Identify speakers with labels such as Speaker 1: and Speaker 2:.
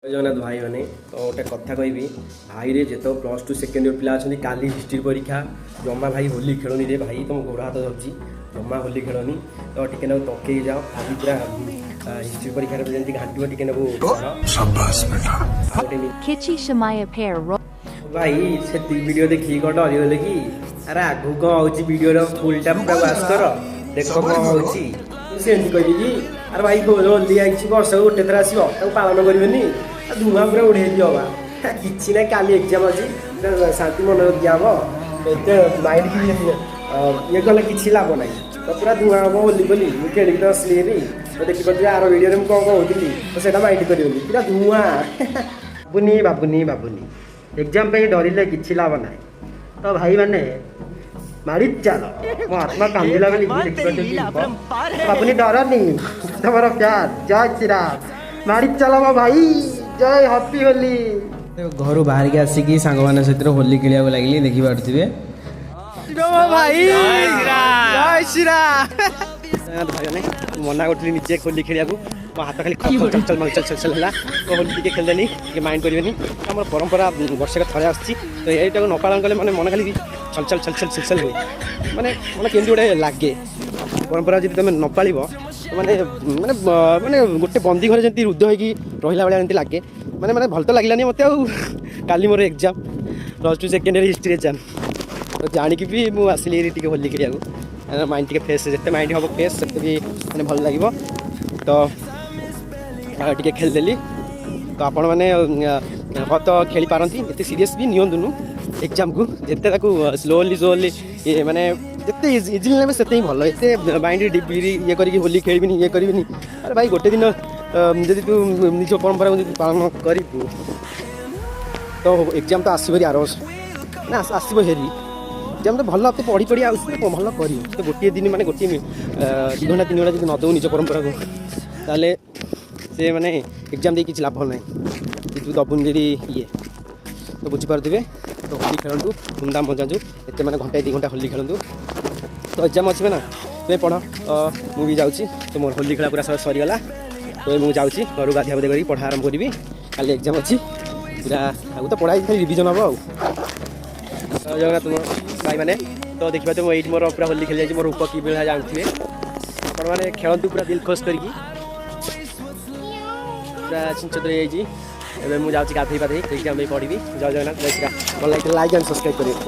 Speaker 1: ଜୟ ଜଗନ୍ନାଥ ଭାଇମାନେ। ତ ଗୋଟେ କଥା କହିବି ଭାଇରେ, ଯେତେବେଳେ +2 ସେକେଣ୍ଡ ଇୟର ପିଲା ଅଛନ୍ତି, କାଲି ହିଷ୍ଟ୍ରି ପରୀକ୍ଷା। ଜମା ଭାଇ ହୋଲି ଖେଳନି ରେ ଭାଇ, ତମ ଗୋଡ଼ ହାତ ଧରୁଛି, ଜମା ହୋଲି ଖେଳନି। ତ ଟିକେ ନାକୁ ତକେଇ ଯାଅ। କାଲି ପୁରା ହିଷ୍ଟ୍ରି ପରୀକ୍ଷାରେ ଯେମିତି ଘାଣ୍ଟିବ ଟିକେ ନାକୁ ପଢ଼। ଆଉ ଗୋଟେ
Speaker 2: Kichi Shamaya Pair
Speaker 1: ଭାଇ, ସେତିକି ଭିଡ଼ିଓ ଦେଖିକି କ'ଣ ଡରିଗଲେ କି? ଆରେ, ଆଗକୁ କ'ଣ ହଉଛି, ଭିଡ଼ିଓର ଫୁଲଟା ପୁରା ୱାଚ୍ କର, ଦେଖ କ'ଣ ହଉଛି। ମୁଁ ସେମିତି କହିଲି କି ଆରେ ଭାଇ, ହୋଲି ଆଇଛି, ବର୍ଷକୁ ଗୋଟେ ଥର ଆସିବ, ତାକୁ ପାଳନ କରିବେନି? ଆଉ ଧୂଆଁ ପୁରା ଉଡ଼େଇ ଦିଅ ବା। କିଛି ନାହିଁ, କାଲି ଏକ୍ଜାମ୍ ଅଛି, ପୁରା ଶାନ୍ତି ମନରେ ଦିଆହବ। ଏତେ ମାଇଣ୍ଡ କି ଇଏ କଲେ କିଛି ଲାଭ ନାହିଁ। ତ ପୁରା ଧୂଆଁ ହବ ହୋଲି ବୋଲି। ମୁଁ ଖେଳିକି ତ ଆସିଲି ହେରି। ତ ଦେଖିପାରୁଥିବେ ଆର ଭିଡ଼ିଓରେ ମୁଁ କ'ଣ କହୁଥିଲି। ତ ସେଇଟା ମାଇଣ୍ଡ କରିବନି, ପୁରା ଧୂଆଁ। ଭାବୁନି, ଭାବୁନି, ଭାବୁନି, ଏକ୍ଜାମ୍ ପାଇଁ ଡରିଲେ କିଛି ଲାଭ ନାହିଁ। ତ ଭାଇମାନେ, ମାଡ଼ି ଚାଲ। ମୋ ଆତ୍ମା କାନ୍ଦିଲା ବୋଲି ଦେଖିପାରୁଛନ୍ତି। ବାବୁନି, ଡରନି, ତମର ପ୍ୟାର। ଜୟ ଶ୍ରୀରାମ। ମାଡ଼ି ଚାଲ ମୋ ଭାଇ। ଜୟ, ହାପି ହୋଲି।
Speaker 3: ଘରୁ ବାହାରିକି ଆସିକି ସାଙ୍ଗମାନଙ୍କ ସହିତ ହୋଲି ଖେଳିବାକୁ ଲାଗିଲି, ଦେଖିପାରୁଥିବେ।
Speaker 1: ଭାଇ, ଜୟ ଶ୍ରୀରାମ। ଭାଇମାନେ, ମୁଁ ମନା କରୁଥିଲି ନିଜେ ହୋଲି ଖେଳିବାକୁ, ମୋ ହାତ ଖାଲି ଖଚ ଖଚ ଚଲ ଚଲ ଚଲ ଚଲ ହେଲା। ତ ହୋଲି ଟିକେ ଖେଳିଦେନି, ଟିକେ ମାଇଣ୍ଡ କରିବେନି। ଆମର ପରମ୍ପରା ବର୍ଷକ ଥରେ ଆସୁଛି, ତ ଏଇଟାକୁ ନ ପାଳନ କଲେ ମାନେ ମନ ଖାଲି ଛଲ ଛଲ ଛଲ ଛଲ ଛଲ ଛଲ ହୁଏ। ମାନେ ମନ କେମିତି ଗୋଟେ ଲାଗେ। ପରମ୍ପରା ଯଦି ତୁମେ ନ ପାଳିବ, ତ ମାନେ ମାନେ ମାନେ ଗୋଟେ ବନ୍ଦୀ ଘରେ ଯେମିତି ରୁଦ୍ଧ ହେଇକି ରହିଲା ଭଳିଆ ଏମିତି ଲାଗେ। ମାନେ ମାନେ ଭଲ ତ ଲାଗିଲାନି ମୋତେ। ଆଉ କାଲି ମୋର exam, +2 second year history exam. ତ ଜାଣିକି ବି ମୁଁ ଆସିଲି ଏଇଠି ଟିକେ ହୋଲି ଖେଳିବାକୁ। ମାଇଣ୍ଡ ଟିକେ ଫ୍ରେଶ୍, ଯେତେ ମାଇଣ୍ଡ ହେବ ଫ୍ରେଶ୍, ସେତେ ବି ମାନେ ଭଲ ଲାଗିବ। ତ ଟିକେ ଖେଳିଦେଲି। ତ ଆପଣମାନେ ତ ଖେଳିପାରନ୍ତି, ଏତେ ସିରିୟସ୍ ବି ନିଅନ୍ତୁନୁ ଏକ୍ଜାମ୍କୁ। ଯେତେ ତାକୁ ସ୍ଲୋଲି ସ୍ଲୋଲି, ମାନେ ଯେତେ ଇଜିଲି ନେବେ, ସେତେ ହିଁ ଭଲ। ଏତେ ମାଇଣ୍ଡ ଡିପଲି ଇଏ କରିକି ହୋଲି ଖେଳିବିନି, ଇଏ କରିବିନି, ଆରେ ଭାଇ, ଗୋଟେ ଦିନ ଯଦି ତୁ ନିଜ ପରମ୍ପରାକୁ ଯଦି ପାଳନ କରିବୁ, ତ ଏକ୍ଜାମ୍ ତ ଆସିବ ହେରି ଆର ବର୍ଷ ନା, ଆସିବ ହେରି ଏକ୍ଜାମ୍ ତ। ଭଲ ତୁ ପଢ଼ି ପଢ଼ି ଆସୁଛୁ, ଭଲ କରିବୁ। ତ ଗୋଟିଏ ଦିନ, ମାନେ ଗୋଟିଏ 2 ଘଣ୍ଟା 3 ଘଣ୍ଟା ଯଦି ନ ଦେବୁ ନିଜ ପରମ୍ପରାକୁ, ତାହେଲେ ସେ ମାନେ ଏକ୍ଜାମ୍ ଦେଇ କିଛି ଲାଭ ନାହିଁ, ତୁ ଦେବୁନି ଯଦି ଇଏ। ତ ବୁଝିପାରୁଥିବେ। ତ ହୋଲି ଖେଳନ୍ତୁ, ଧୁମଧାମ ମଜାନ୍ତୁ। ଏତେ ମାନେ ଘଣ୍ଟାଏ 2 ଘଣ୍ଟା ହୋଲି ଖେଳନ୍ତୁ। ତ ଏକ୍ଜାମ୍ ଅଛି ନା, ତୁମେ ପଢ଼। ତ ମୁଁ ବି ଯାଉଛି। ତ ମୋର ହୋଲି ଖେଳା ପୁରା ସରିଗଲା। ତ ମୁଁ ଯାଉଛି ଘରୁ, ଗାଧିଆ ପାଧିଆ କରିକି ପଢ଼ା ଆରମ୍ଭ କରିବି। କାଲି ଏକ୍ଜାମ୍ ଅଛି। ପୁରା ଆଉ ତ ପଢ଼ା ହେଇକି ଖାଲି ରିଭିଜନ୍ ହେବ। ଆଉ ଜୟ ଜଗନ୍ନାଥ ଭାଇମାନେ। ତ ଦେଖିପାରୁଥିବେ, ମୁଁ ଏଇଠି ମୋର ପୁରା ହୋଲି ଖେଳି ଯାଇଛି। ମୋର ରୂପ କି ଭଳିଆ ଜାଣୁଥିବେ ଆପଣମାନେ। ଖେଳନ୍ତୁ ପୁରା ଦିଲ ଖୋସ କରିକି। ପୁରା ଛିଞ୍ଚତ୍ର ହେଇଯାଇଛି। ଏବେ ମୁଁ ଯାଉଛି ଗାଧେଇ ପାଧେଇ ଏକ୍ଜାମ୍ ପାଇଁ ପଢ଼ିବି। ଜୟ ଜଗନ୍ନାଥ, ଜୟ ଶ୍ରୀରାମ। ଭଲ ଲାଗିଥିଲେ ଲାଇକ୍ ଆଣ୍ଡ ସବସ୍କ୍ରାଇବ୍ କରିବେ।